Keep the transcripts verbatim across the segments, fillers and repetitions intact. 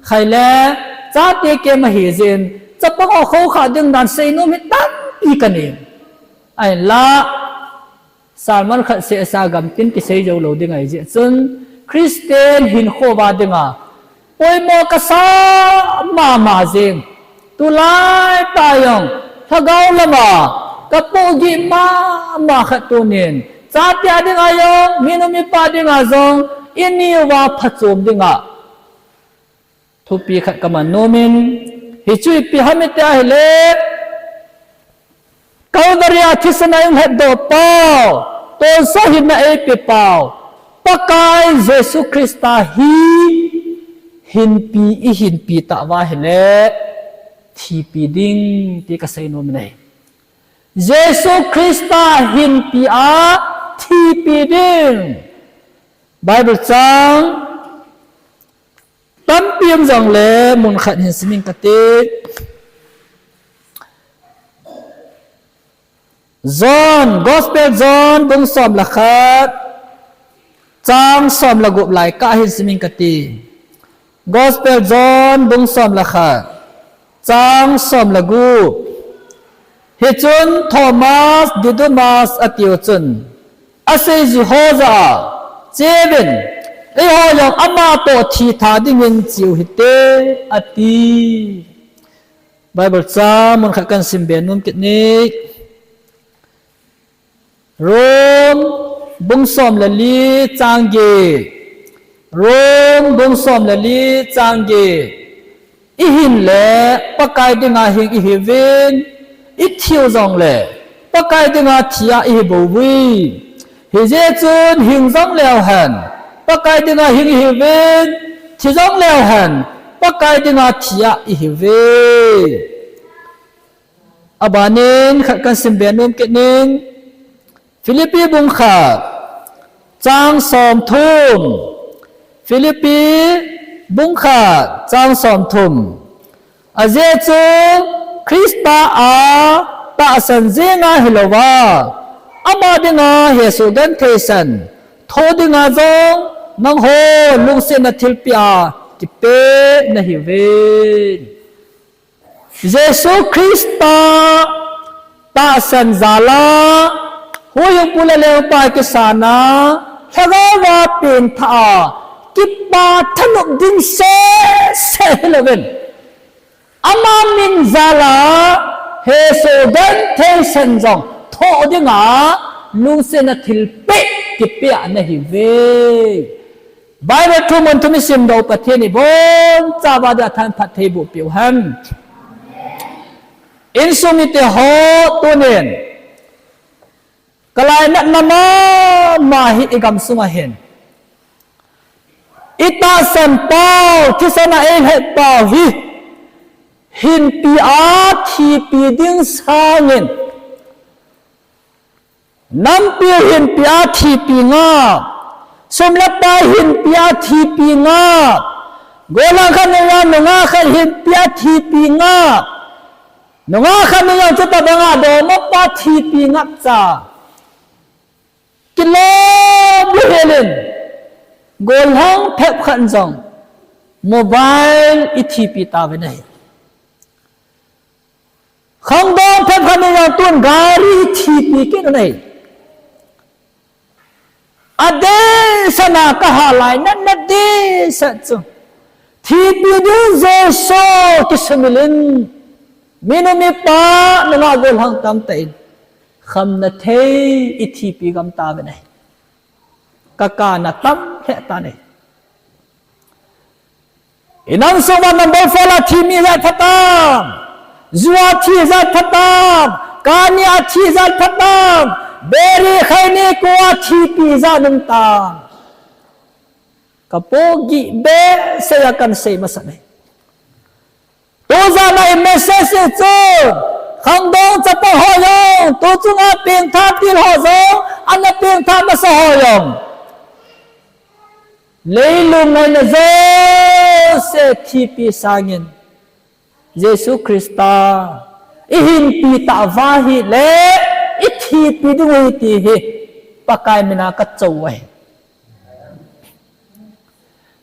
Khai le, chate kem ahi jeh in, chapang ho khoukhah ding dan seinom hi tampi kanei. Ahinla, sermon khat seh sa gamtin kisei jou lou ding ahi jeh chun, Christian hinkho uva dinga poimo kasa mama jing. Tulai tah jong, lhagao lama kapohgih mama khat tunin, chate a dinga jong, minu mipa dinga jong, ini uva phachom dinga thupi khat kaman nomin, hichu ipi ham iti ahile, Calvary a thisan a eilhatdoh pau, tonsot hinna eipe pau, Pakai Jesu Christa hi hinpi, ihinpi tauva ahile, thipi ding ti kasei nomin ahi. Jesu Christa hinpi a thipi ding. Bible chang tampi um jongle mun khat hin simin kati. John, Gospel John, bung som le khat, chang som le gup lai kah hin simin kati. Gospel John, bung som le khat, chang som le gup. Hichun Thomas, Didymus atiu chun, aseiji ho jah a, cheuvin, eiho jong ama toh thitha dingin cheu hite, ati. Bible chang mun khat kahin simbe nom kit e. Rom bung som le li chang get. Rom bung som le li chang get. Ihin le Pakai dinga hing ihiuvin, ithiu jongle Pakai dinga thi a ihi bouve. Hijeh chun hing jongleu hen, Pakai dinga hing ihiuvin, thi jongleu hen, Pakai dinga thi a ihiuve. Abanin khat kahin simbe nom kit e. Philippi bung khat, chang som thum. Philippi bung khat, chang som thum. Ajeh chu Christa a tahsan jenga hilouva, ama dinga hesoh genthei san tho dinga jong nangho lungsetna thilpeh a kipe nahiuve. Jesu Christa tahsan jal a, huhhingpu le lengpa kisan a, lhagao a pengthah a, kipa thanop ding sese hilouvin, ama min jal a hesoh genthei san jong tho dinga lungsetna thilpeh kipeh a nahiuve. Bible thu mun thum isimdoh Pathen ibonchauva dia thanphat thei boh peh u hen. Insung mite ho, tunin kalainatna mama hi igamsung a hin itahsan pau, thisan a eilhep pau hi hinpi a thipi ding sangin, nampi hinpi a thipi ngap, sum le pai hinpi a thipi ngap, gollhang khat nunga, nungah khat hinpi a thipi ngap, nungah khat nunga chutabanga dongmapa thipi ngap cha, kilom lou helin, gollhang phep khat jong mobile ithipi tauvin ahi. Khangdong phep khat in jong tun gari thipi kit u ahi. Adeh sanga kaha lainatna dehset chu, thipi ding Jesu kisumil in, minu mipa nungah gollhang tamtah in khamna thei ithipi gam tauvin ahi. Kakana tam lheh tan ahi. Inam sunga number four a thi mi jat phatam, jua thi jat phatam, kani a thi jat phatam, biri khaini kua thipi jat um tam. Kapohgih behseh a kahin sei masa e. Tujan a i message chu, khangdong chapang ho jong, tuchunga pengtha til ho jong, ana pengtha masa ho jong, leilung ngaina jouse thipi sangin, Jesu Christa ihinpi tauva ahile, ithipi diu ahi ti hi Pakai mina kachou ahi.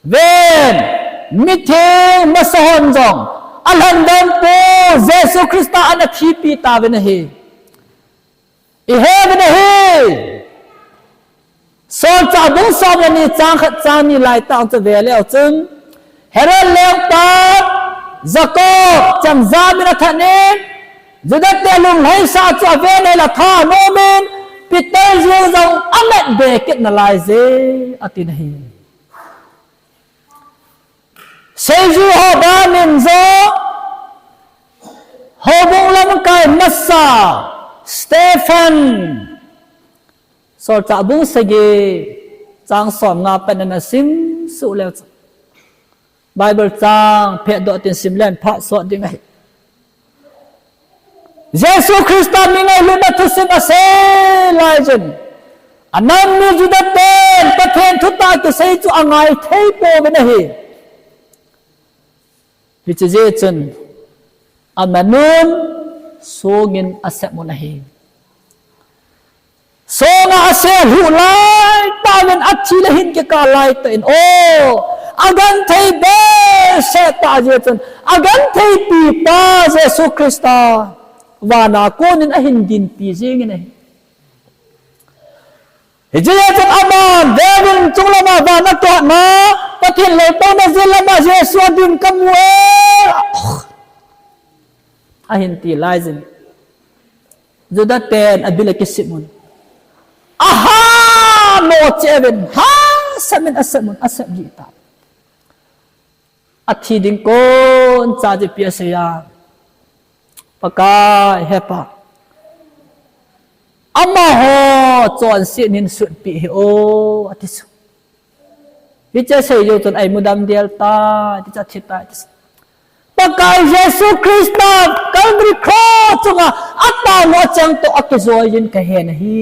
Ven, Mitheng masa hon jong alhangdampu Jesu Christa ana thipi tauvin ahi. Ihe uvin ahi. Solchah bung som le ni chang khat chang ni lai tah chu ve leu chun, Herod lengpa Jacob changjamin athat in, Juda te lunglhaisah chu aven ahile atha anomin, Peter jeng jong amat be kit nalaiye, atin ahi. Seiju ho danin jong, houbung lamkai masa Stephen, Solchah bung sagi chang som nga pat ana simsuh leu chun, Bible chang phetdoh tin simlen phat sot ding ahi. Jesu Christa mi ngailutna thusim asei laiyin, anam mi Juda ten Pathen thutah kisei chu angai thei pouvin ahi. Hiche jeh chun amanun songin asep un ahi. Songa asep lhuh laitah uvin athi le hin kikah laitah in, o, agenthei behseh tah jeh chun, agentheipi pa Jesu Christa vana konin ahin dinpi jengin ahi. Hiche jeh chun aman veuvin chunglama vana tohna, Pathen loupina jing lama Jesu adin kamu e, ahin ti laiyin, Juda ten abil akisip un, ahanoh cheh uvin, ha, asep in asep un, asep jeh tah. Athi ding koncha chu ipi asei a, Pakai, Hepa, amaho chonset in sutpeh hih o, ati chu. Hiche asei jou chun a-imudam del tai, tichu athi tai, ti chu. Pakai Jesu Christa Calvary Cross chunga atao u acheng toh akijoiyin kahen ahi.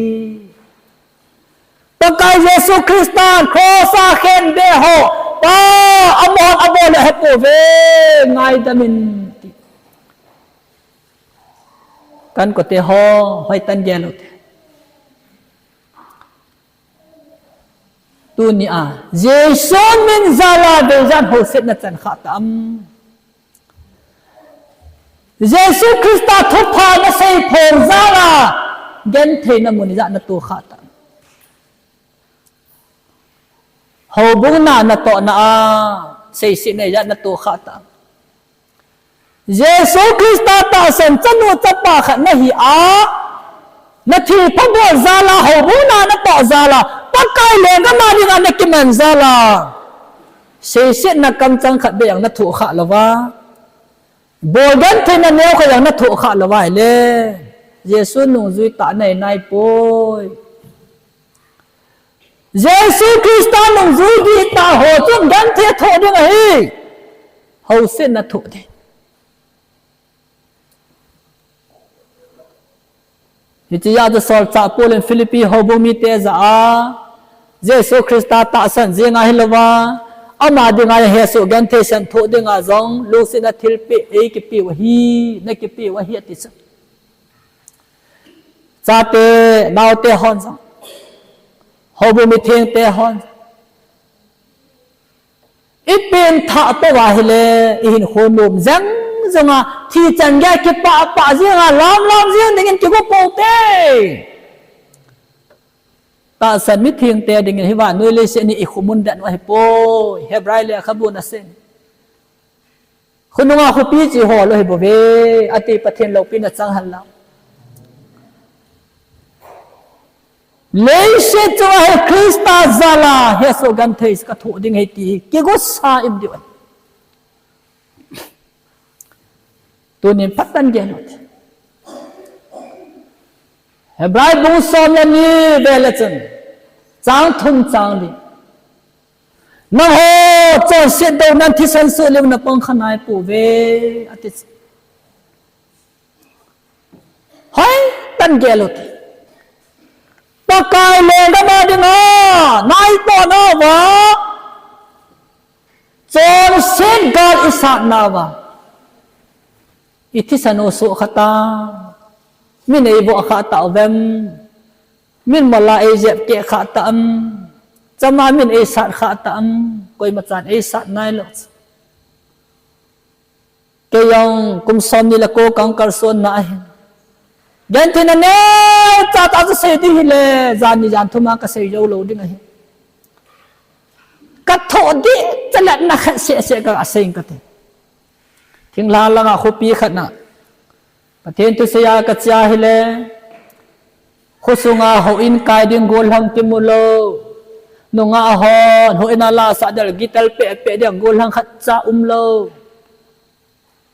Pakai Jesu Christan cross a khenbeh ho, Pa, amahon abol u ahepouve, ngaidam in, ti. Ka inkote ho, hoitah in gel ute. Tunia Jesu min jala vei ijat housetna chan khah tam? Jesu Christa thupha nasei phon jala gentheina mun ijat nato khah tam? Houbung na natohna a seisetna ijat nato khah tam? Jesu Christa tahsan chanu chapa khat nahi a, nathilpha bol jala, houbung na natoh jala, Pakai lenggam a dinga nakiman jala, seisetna kamchang khat beh jong nathoh khah louva, bol gentheina neokhat jong nathoh khah louva ahile, Jesu nungjui tah nahi naipoi. Jesu Christa nungjui dihtah ho chun genthei thoh ding ahi. Housetna thoh ding. Hiche jeh a chu solchah Paul in Philippi houbung mite jah a, Jesu Christa tahsan jeng ahilouva, ama dinga hesoh genthei santhoh dinga jong lungsetna thilpeh eikipeu ahi, nakipeu ahi, ati chu. Chate, naote hon jong, houbung mithengte hon jong, ipen thah tou ahile, ihinkho nom jeng jonga, thi chan geiya kipah pah jenga, lam lam jeng dingin kigo pou te. Tahsan mithengte dingin hi vannoi leiset hi ikhomun den u ahipoi, Hebrai lekhabun asei. Khonunga khopi chu hol u ahibouve, ati, Pathen loupina chang hen lang. Leiset chunga hi Christa jala hesoh genthei kathoh ding ahi ti kigosa im diu ahi. Tunin phatah in gel ute. Hebrai bung som le ni vele chun, chang thum chang li. Nangho chonset douna thisan soh leu napang kha naipouve, ati. Hoitah in gel ute. Pakai lenggam a dinga naitoh nauva, chonset gal isat nauva, ithisan u soh kha tam? Min eivoh khah tauvem? Min mola eijep keh khah tam? Chama min eisat khah tam? Koimachan eisat nailou. Kei jong kum somni le ko kang kalson na ahi. Gentheina neocha tah chu sei ding hile, jan ni jan thum a kasei jou lou ding ahi. Kathoh ding chalet na khat seh seh kasei kate. Thinglhang langa khopi khat na Pathen thusei a kache a hile, khosunga houin kai ding gollhang kimu lou. Nungah hon houin a la sah del guitar peh peh ding gollhang khatcha um lou.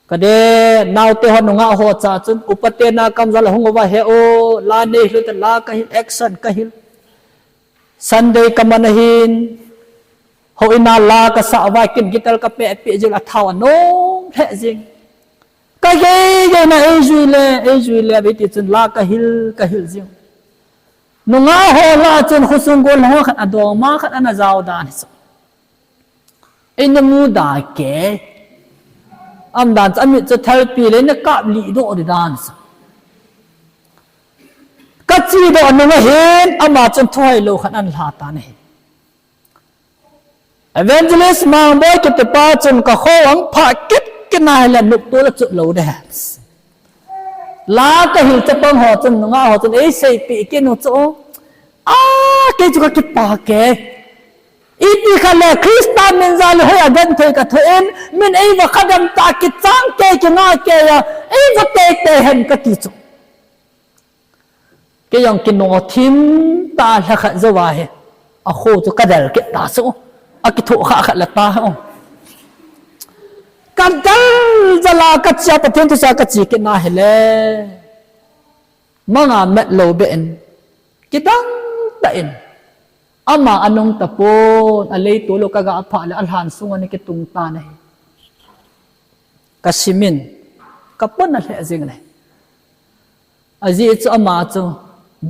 Kade, naote ho nungah ho cha chun, upa te na kamjal a hung uva he o, la nei hil te la kahil, action kahil. Sunday kaman ahin, houin a la kasah uva kin guitar kapeh peh jing a thao anom lheh jing. Kagei gei na eijui le, eijui le, vei ti chun la kahil, kahil jing. Nungah ho la chun khosung gollhang khat adong ma khat ana jao dan hi chu. Eina mu da ke. Am dan chu amit chu thalpi le na kap li doh di dan chu. Kache doh nung ahin ama chun thuhai lou khat ana lha tan ahi. Evangelist Mangboi kiti pa chun kakho ang pha kit kit na hile nupto la chut lou de. La kahil chapang ho chun, nungah ho chun, eiseipeh kit u chu. A, kei chu kakipah ke. Iti khat le Christa min jal a hoi a genthei kathoh in, min eiva khadam ta kichang ke, kinga ke a, eiva teitei hen kati chu. Kei jong kinoh thim ta lha khat jou a hi. Akho chu kadel kit ta chu. Akithoh kha khat le ta hi. Kadel jal a kache a Pathen thusei a kache kit na hile. Manga met lou beh in. Kidang tah in. Ama anung tapon, alei to lou kaga phah le alhan sunga ana kitung tan ahi. Kasimin. Kapona lheh jing le. Ajeh chu ama chu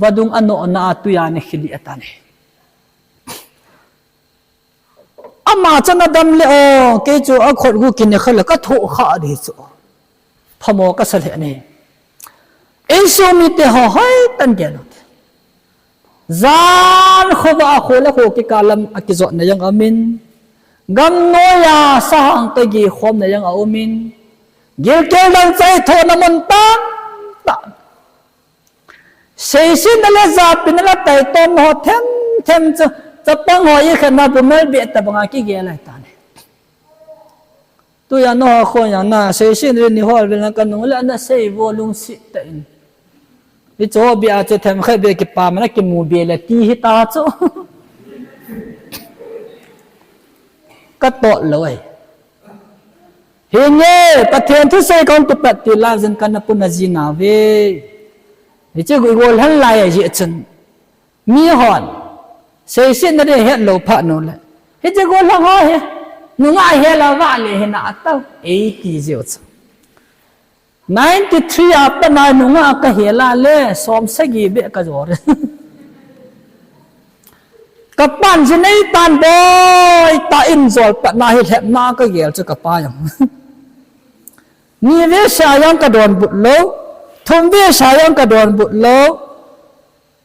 vadung anoh na a tui a ana khilih atan ahi. Ama chu ana dam le o, kei chu akhut gu kine kha le kathoh kha di chu. Phamo kasa lheh ne. Insung mite ho hoitah in gel u te. Jan khovah a kho le kho kikah lam a kijotna jong aumin. Gamnoi a sahang toh gei khomna jong aumin. Gilkel dang chai thona mun tamtah. Seisetna le japina le taitomna ho themthem chu, chapang ho ikhatna bu mel beh tabanga kigel lai tane. Tuya naho khon jong na, seisetna le nihol vel na kanung le ana sei vo lungset tah in. Hiche ho beh a chu themkhat beh kipah mana kimu beh le ti hita chu. Katot lou ahi. Hinge, Pathen thusei kahung kipat til a jin kana puna ji nauve. Hiche gollhang lai ahi chun. Mihon. Seisetna ding hetlou phat nule. Hiche gollhang ho hi. Nungah hel a vale hina atao. Eiti jiu chu. Ninety three a pat na nungah kahel a le, som sagi beh kajou. Kapan jinei tan boi, tah in jol pat na hi lhepna kagel chu kapa jong. Ni ve sa jong kadonbut lou, thum ve sa jong kadonbut lou.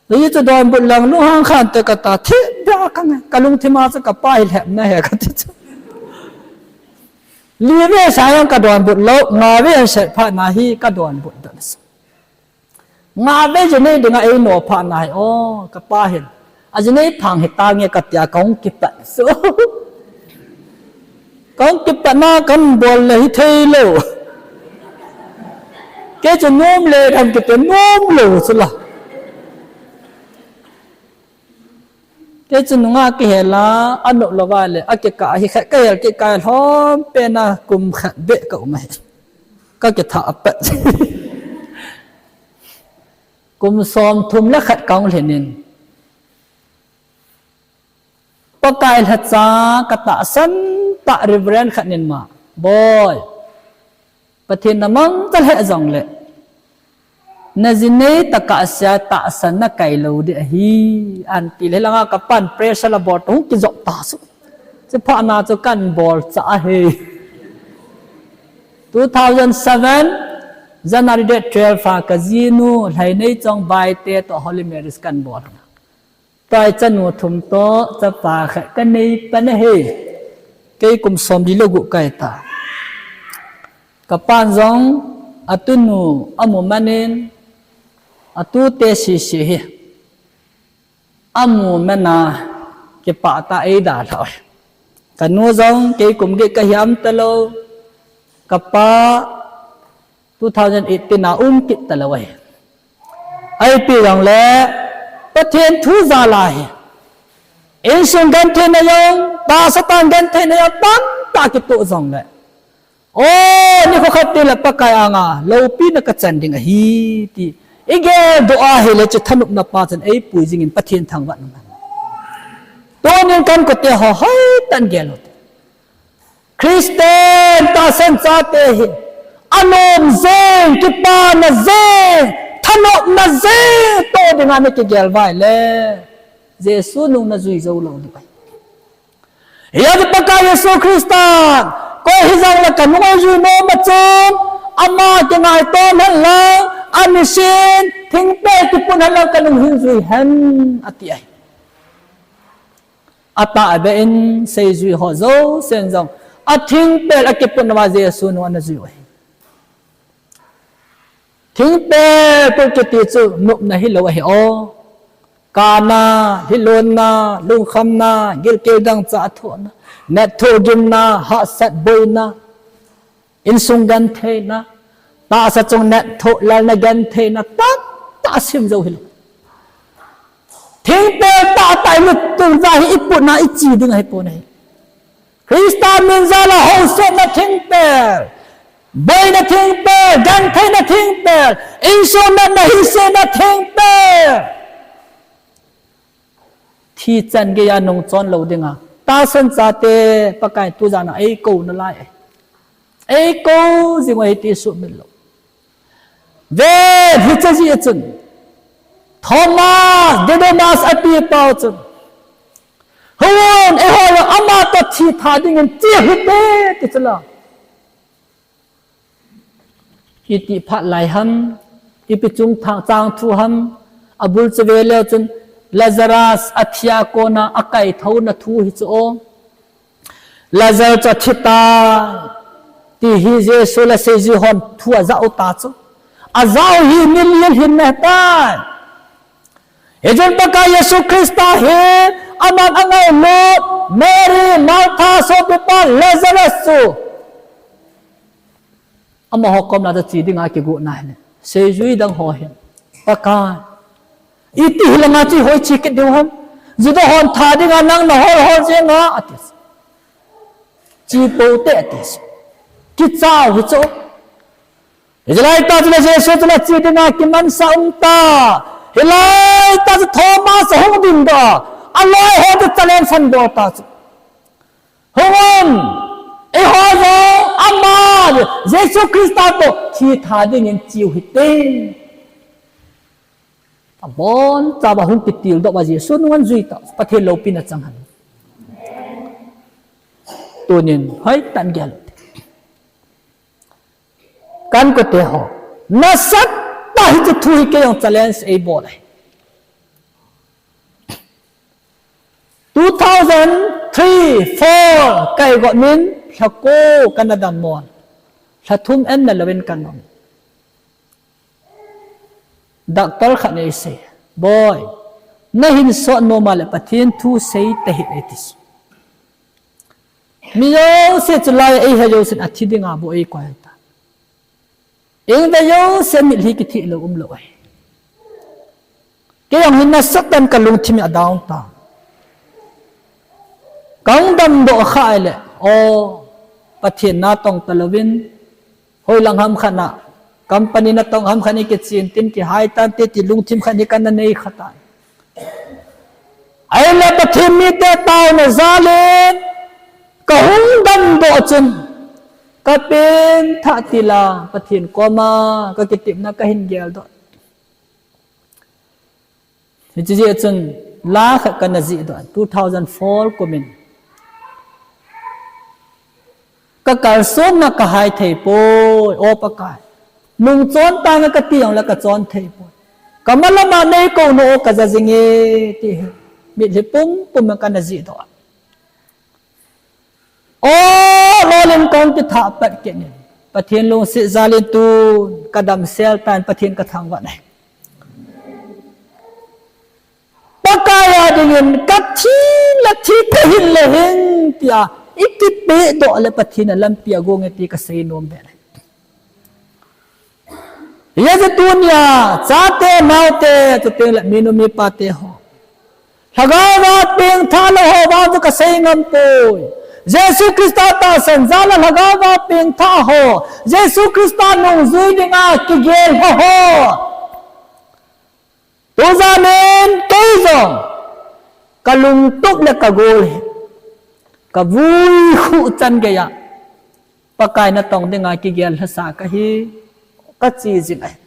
Hichu donbut lang lunghang khan te kata, thi beh a kangai, kalungthim a chu kapa hi lhepna ahi kati chu. Li ve sa jong kadonbut lou, nga ve set phat na hi kadonbut dan. Nga ve jinei dinga eino phat na hi, o, kapa hin. Ajinei phang hitange katia kahung kipat. So, Kahung kipat na kanbol le hithei lou. Kei chu nom le dam kiti nom lou chu la. Kei chu nungah kihel a, anop lou vale, akikah hi khat kahel kikah lhom pen a kum khat beh kaum ahi. Kakithah apat. Kum som thum le khat kahung lhin in. Pakai lhacha katahsan tah Reverend khat nin ma. Boi. Pathen na mangcha lheh jongle. Na jinei tah a sia tahsan na kai lou ding ahi. Anti le langa kapan pressure la bol toh hung kijop ta su. Chuphat na chu kanbol cha ahi. Two thousand seven, January date twelve a kajinu, Lhaineichong Baite toh Holy Marys kanbol. Tua hi chanu thum toh, chapa khat kanei pan ahi. Kei kum somli le gup kahi ta. Kapan jong atunu amu manin, atute sisi hi amu mana kipah tah eidalhah e. Kanu jong kei kum get kahiam talou, kapa two thousand eighteen a um kit talou e. Ipi jongle, Pathen thu jal a hi insung gentheina jong, tahsa tah gentheina jong tamtah kitoh jongle, o, nikho khat teng le Pakai anga loupina kachan ding ahi ti igeldoh ahile, hiche thanopna pa chun eipui jingin Pathen thangvah in um hen. Tunin kainkote ho, hoitah in gel u hite. Christian tahsan chate hi anom jeng, kipana jeng, thanopna jeng toh dinga nakigel uva ahile, Jesu nung najui jou lou ding ahi. Hijeh chun Pakai Jesu Christan, koi hijongle kanung eijui nom a chun, ama kingaito hen lang, anisin thingpel kipun hen lang kanung hin jui hen, ati ahi. Atahbeh in seijui ho jousen jong, athingpel akipun uva Jesu nung anajui u ahi. Thingpel pun kiti chu nopna hilou ahi o. Kana, lhilonna, lungkhamna, gilkel dangchah thohna, netthoh gimna, hahsat boina, insung gentheina, tahsa chung netthoh lalna gentheina, tamtah sim jou hilou. Thingpel tahtah ilut teng uva hi iputna iche ding ahipon ahi. Christa min jal a housetna thingpel, boina thingpel, gentheina thingpel, insung natna hisetna thingpel. Thi chan geiya nungchon lou dinga tahsan chate Pakai tujan a eikou nalai e. Eikou jing u ahi ti sumil lou. Ve, hiche jeh chun Thomas, Didymus atipau chun, hung, eiho jong ama toh thitha dingin che u hite, ti chula. Iti phat lai ham, ipi chungchang thu ham, abul chu veleu chun Lazarus athia kona akaithouna thu hi chu o. Lazarus chu athitai, ti hi Jesu le seijui hon thu ajah u ta chu. Ajah u hi mi lilhinna ahitai. Hichun Pakai Jesu Christa hi aman angailut Mary, Martha, sopipa Lazarus chu amaho kom langa che dinga kigot na ahile, seijui dang ho hin, Pakai, iti hilanga chu ihoi che kit diu ham? Juda hon tha dinga nang nahol hol jenga, ati. Che pou hite, ati. Kicha u hi chu. Hilai tah chule Jesu chule che dinga kimansah um ta. Hilai tah chu Thomas ahung dingdoh a, aloi ho chu challenge abol ta chu. Hung un, eiho jong ama Jesu Christa toh thitha dingin che u hite. Abonchauva hung kitildoh uva Jesu nung anajui ta, Pathen loupina chang hen. Tunin hoitah in gel u hite. Kainkote ho, nasatah hiche thu hi kei jong challenge eibol ahi. Two thousand three, four, ka eigot nin, lha ko kana dammon. Lha thum an nalouvin kana um. Doctor khat in eisei, "Boi, nahin sot nom a le Pathen thu sei tahih," eiti. Mi jouse chu lai a eihe jousen athi dinga bou eikoi ta. Eiveu jouse mitlhi kithi lou umlou ahi. Kei jong hin nasatah in kalungthim hi adown ta. Kahung damdoh khah le, o, Pathen natong talouvin, hoilang ham khat a, company natong ham khat a kichen tin kihai tante ti lungthim khat hi kana nei kha tai. Ahile Pathen mite taona jal in, kahung damdoh chun, kapenthah til a, Pathen koma, kakitepna kahin geldoh. Hiche jeh chun, la khat kana jihdoh, two thousand four kum in. Kakalsonna kahai thei poi, O Pakai. Nungchon tange kati jongle kachon thei poi. Kamal lama neikou nao kaja jinge, ti hi. Mitlhi pumpum a kana jihdoh. O, lolhin kahung kithah pat kit in. Pathen lungset jal in tun kadamsel tan Pathen kathangvah e. Pakai a dingin kathi le thi kahin le hin tia ikipehdoh le Pathen in lampi agong e ti kasei nom e. Hijeh chun tunia, chate, naote, chuteng le minu mipate ho, Lhagao a pengthah lou ho vang chu kasei ngam poi. Jesu Christa tahsan jal a Lhagao a pengthah ho, Jesu Christa nungjui dinga kigel ho. Tujan in kei jong kalungtup le kagol hi, kavui khuh chan geiya Pakai natong dinga kigel lhasa kahi, kachi jing ahi.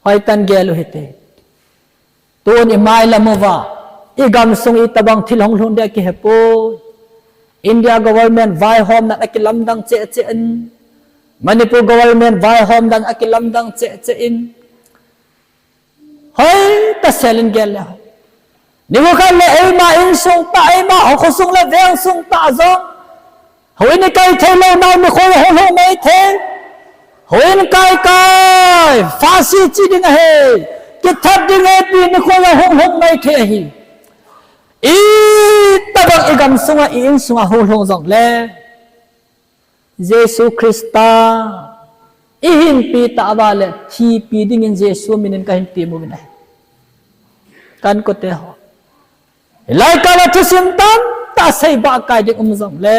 Hoitah in gel u hite. Tun imai lam uva, igamsung itobang thil hung lhung ding akihepoi. India government vaihomna akilamdang cheh cheh in, Manipur government vaihomna akilamdang cheh cheh in, hoitah sel in gel le hoi. Nikho khat le eima insung tah, eima khosung le vengsung tah jong, houin ikai thei lou nau nikho hung lhung maithei. Houin kai kai, phasi chi ding ahi, kithat ding ahi ti nikho hung lhung maithei ahi. Itobang igamsunga, i-insunga hung lhung jongle, Jesu Christa ihinpi tah uva le thipi dingin Jesu minin kahin temuvin ahi. Kankote ho, hilai kah a thusim tamtah sei bahkai ding um jongle,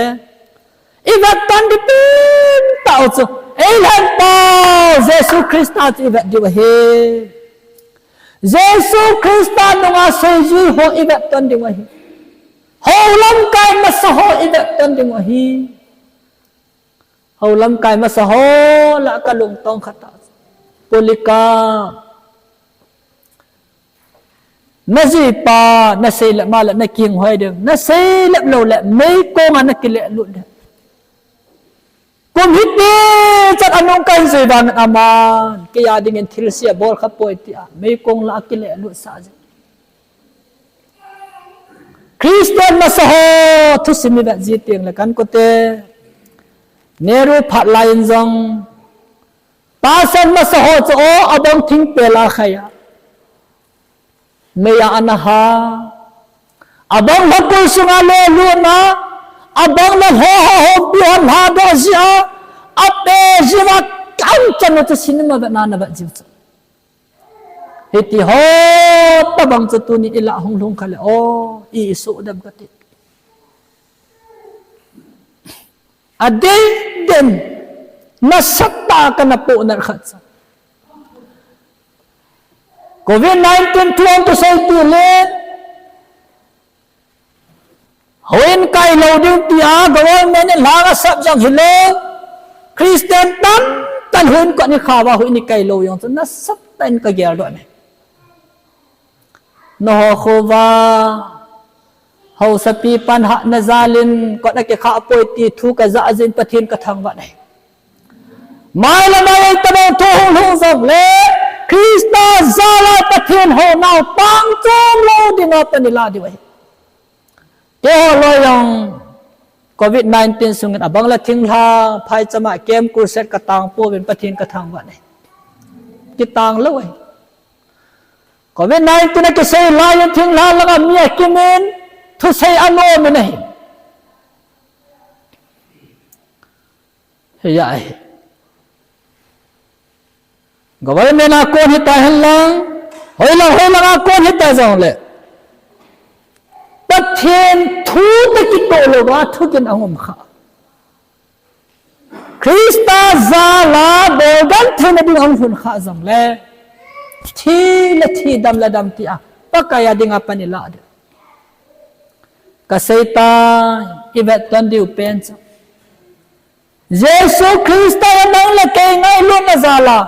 ivet tan ding tamtah u chu, eilhenpa Jesu Christa chu ivet diu ahi. Jesu Christa nunga seijui ho ivet tan diu ahi. Hou lamkai masa ho ivet tan diu ahi. Hou lamkai masa ho lah kalungtong khat a, Polika, najipa naseilep ma le nakinghoi ding, naseilep lou le meikonga nakilehlut ding. Kum hiti chan anung kahin jui vangin aman keija dingin thilse abol khapoi tia meikong lah a akilehlut sah jing. Christian masa ho thusim ivet ji teng le kankote, Nehru phat lai in jong tahsan masa ho chu o abang thingpel a khai a, mei a ana ha, abang lhakul sunga lelutna, abang le lho ho hompi hon lhadoh jia, ape jiuva, kanchan u chu cinema vetna ana vet jiu chu. Hiti ho tobang chu tuni ilah hung lhung kha le o, i, isuh dem kati. Adeh den, nasatah a kana pohnat khat chu, Covid nineteen thu hung kisei tile, houin kai lou ding tia government in lhang asap jong hilou, Christian tamtah in houin kot in khauva houin ikai lou jong chu nasatah in kageldoh e. Nangho khova haosapi pan hatna jal in kot akikhah poi ti thu kajah jin Pathen kathangvah e. Mailam a itobang thu hung lhung jongle, Christa jal a Pathen hounau pang chom lou dinga pan ilah diu ahi. Keiho loi jong Covid nineteen sungin abang le thinglhang phaicham a camp crusade katang pouvin Pathen kathangvah e. Kitang lou ahi. Covid nineteen akisei lai in thinglhang langa mi akimin thusei anomin ahi. Hiya ahi. Government a kon hita henlang, hoilang hoilang a kon hita jongle, Pathen thu toh kitoh louva thugin ahung um kha, Christa jal a bolgam theina ding ahung lhun kha jongle, thi le thi, dam le dam tia Pakai a dinga pan ilah diu. Kasei tai, ivet ton diu pen chu, Jesu Christa in nang le kei ngailutna jal a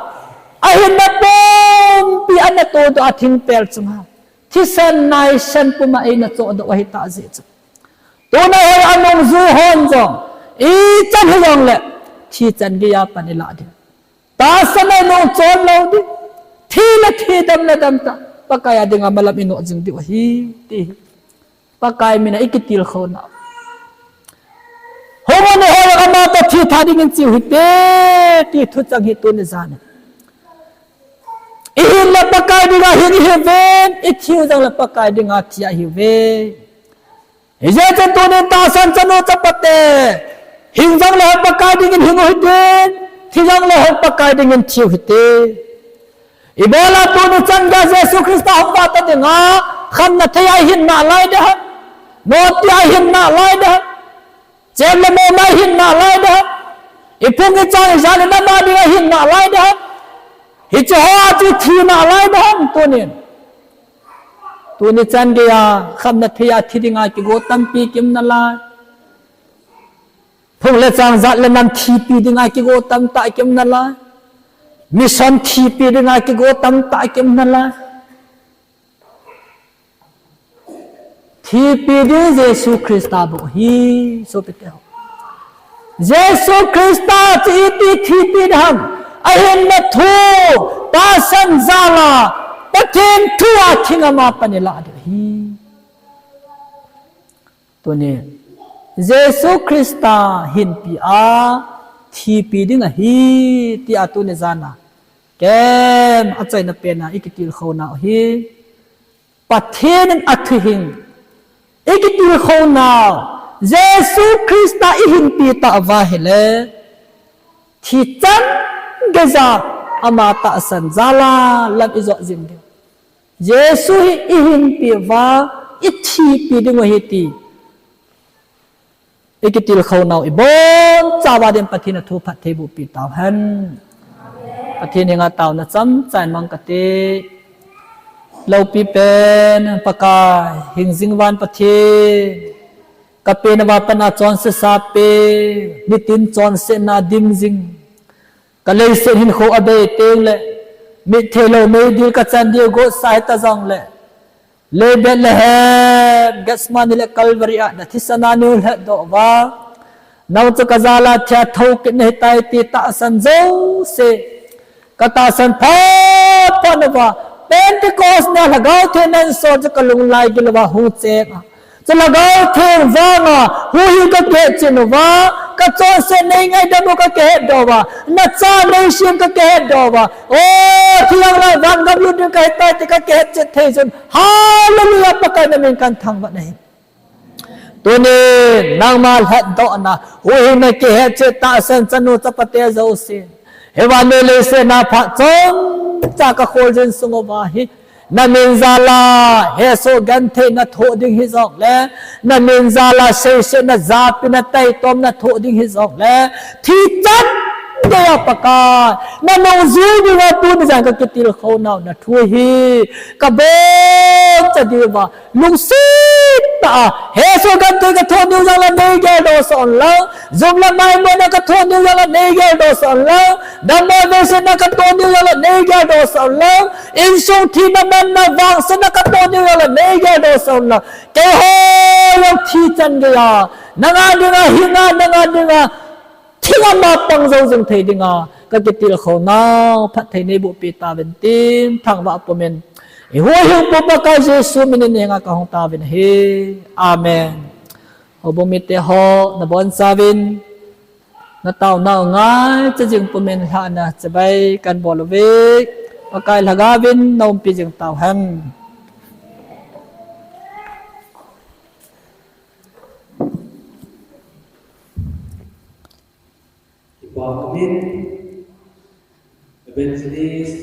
ahinna pumpi ana tohdoh a thingpel chunga thisan naisan puma eina chohdoh ahitah jeh chu, tuna hoi anungjui hon jong ichan hijongle thi chan geiya pan ilah ding. Tahsan a inung chon lou ding. Thi le thi, dam le dam tah Pakai a dinga malam inoh jing diu ahi ti hi Pakai mina ikitilkhouna. Hung un, ihoi, ama toh thi tha dingin chiu hite, ti thuchang hi tuni jan. Ihin le Pakai dinga hin ihiuvin, ithiu jongle Pakai dinga thi ahiuve. Hijeh chun tunin tahsan chanu chapate, hing jongle Pakai dingin hing u hitin, thi jongle Pakai dingin thiu hite. Ibola tuni chan geiya Jesu Christa hung vah ta dinga, khamna thei a ihin nalai dem, noti a ihin nalai dem, chem le mom a ihin nalai dem, iphung ichang ijat le nam a dinga ihin nalai dem, hiche hoa chu thi nalai dem, tunin. Tuni chan geiya, khamna thei a thi dinga kigo tampi kium nalai. Phung le chang jat le nam thipi dinga kigo tamtah kium nalai. Mission thipi dinga kigo tamtah kium nalai. Thipi ding Jesu Christa bou ahi, sopite ho. Jesu Christa chu iti thipi ding ham, ahinna thu, tahsan jal a, Pathen thu a thingam a pan ilah ding ahi. Tuni, Jesu Christa hinpi a thipi ding ahi, tia tuni jan a kem achaina pen a ikitilkhou nau hi. Pathen in athuhing ikitilkhou nau, Jesu Christa ihinpi tah uva ahile, thi chan geiya ama tahsan jal a lam ijot jing ding. Jesu hi ihinpi uva, ithipi ding u ahi ti ikitilkhou nau ibonchauva din Pathen in athu phattheiboh peh tauhen. Pathen henga taona chomcha in mang kate. Loupi pen Pakai, hingjing van Pathen, kapen uva pat a chonset sa pe, nitin chonsetna dim jing. Ka leiset hinkho abei teng le, mit thei lou meidil kachan diu gotsa hita jongle, le Bethlehem, Gethsemane le Calvary a na thisan a neihin lhatdoh uva, nang chu kajal a thi a thou kit nahitai ti tahsan jouse, katahsan phat phat uva, Pentecost ni a Lhagao Theng in asol chu kalung lai gil uva hung cheng a, chu Lhagao Theng vang a, huhhing kakichet uva, kachonset neingaidam u kakihetdoh uva, nacha neisem kakihetdoh uva, o, thi jongle vangam lut ding kahitai ti kakichet thei jeh un, Hallelujah, Pakai namin kathangvah nahi. Tunin nangma lhatdohna, huhhingna kichet tahsan chanu chapate jouse, hiche vannoi leiset a phat chomcha kakholjin sung uva hi, namin jal a hesoh gentheina thoh ding hijongle, namin jal a seisetna, japina, taitomna thoh ding hijongle, thi chan geiya Pakai nanungjui dinga tuni jan kakitilkhou nau nathu hi kaboncha diuva, lungset tah a hesoh genthei kathoh diu jongle neigeldoh sah un lang, jum le maimona kathoh diu jongle neigeldoh sah un lang, dammo veisetna kathoh diu jongle neigeldoh sah un lang, insung thina manna vangsetna kathoh diu jongle neigeldoh sah un lang, keiho jong thi chan geiya nanga dinga hinga, nanga dinga thingam a pang jou jing thei dinga kakitilkhou nau phatthei neiboh peh tauvin tin thangvah pumin, ihuhhingpu Pakai Jesu minin henga kahung tauvin ahi. Amen. Houbung mite ho, nabonchauvin nataonau ngaicha jing pumin lhahna chibai kahin bol uve. Pakai Lhagaovin naumpi jing tauhen. Kipa umin, Evangelist